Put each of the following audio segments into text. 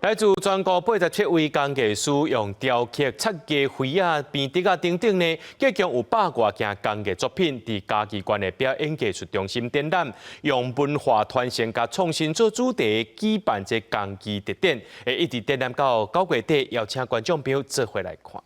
來自全國87位工藝師用雕刻、漆藝、繪仔、編織啊等等呢，共有百外件工藝作品，佇嘉義縣的表演藝術中心展覽，用文化傳承佮創新做主題，舉辦這工藝特展，會一直展覽到9月底，邀請觀眾朋友做伙來看。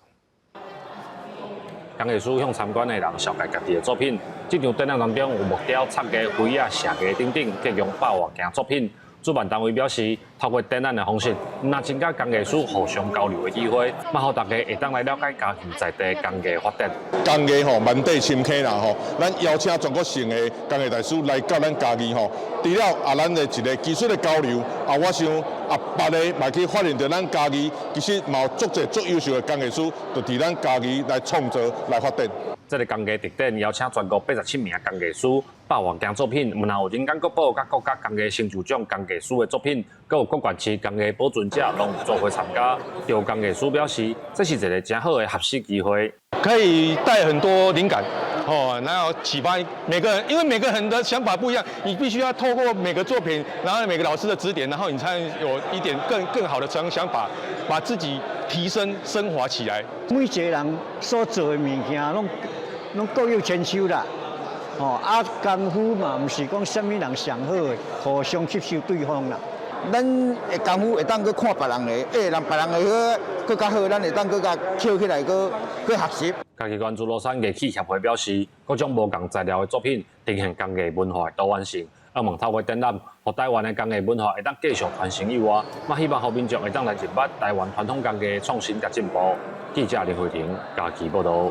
工藝師向參觀的人紹介家己的作品。這場展覽當中有木雕、漆藝、繪仔、寫藝等等，共有百外件作品。主辦單位表示，透過展覽的方式，毋但增加工藝師互相交流的機會，嘛予大家會當來了解嘉義在地工藝發展。工藝吼，萬地深坑啦吼，咱邀請全國性的工藝大師來到咱嘉義吼，除了啊咱的一個技術的交流，啊我想啊別个嘛去發現著咱嘉義其實嘛有足濟足優秀的工藝師，就佇咱嘉義來創造來發展。這个工藝特展邀請全國87名工藝師，百外件作品，毋但有人間國寶佮國家工藝成就獎工藝師的作品，閣有各縣市工藝保存者攏有做伙參加。有工藝師表示，這是一個誠好的學習機會，可以帶很多靈感，哦，然後啟發每個人，因為每個人的想法不一樣，你必須要透過每個作品，然後每個老師的指點，然後你才能有一點更好的想法，把自己提升升華起來。每一個人所做的物件，攏各有千秋啦。哦，啊，功夫嘛，毋是講啥物人上好的，互相吸收對方啦。咱的功夫會當閣看別人的，欸，人別人的閣閣較好，咱會當閣共抾起來，閣閣學習。嘉義縣諸羅山藝器協會表示，各種無仝材料的作品，呈現工藝文化的多元性。希望透過展覽，予台灣的工藝文化會當繼續傳承以外，嘛希望予民眾會當來認捌台灣傳統工藝的創新佮進步。記者林慧婷嘉義報導。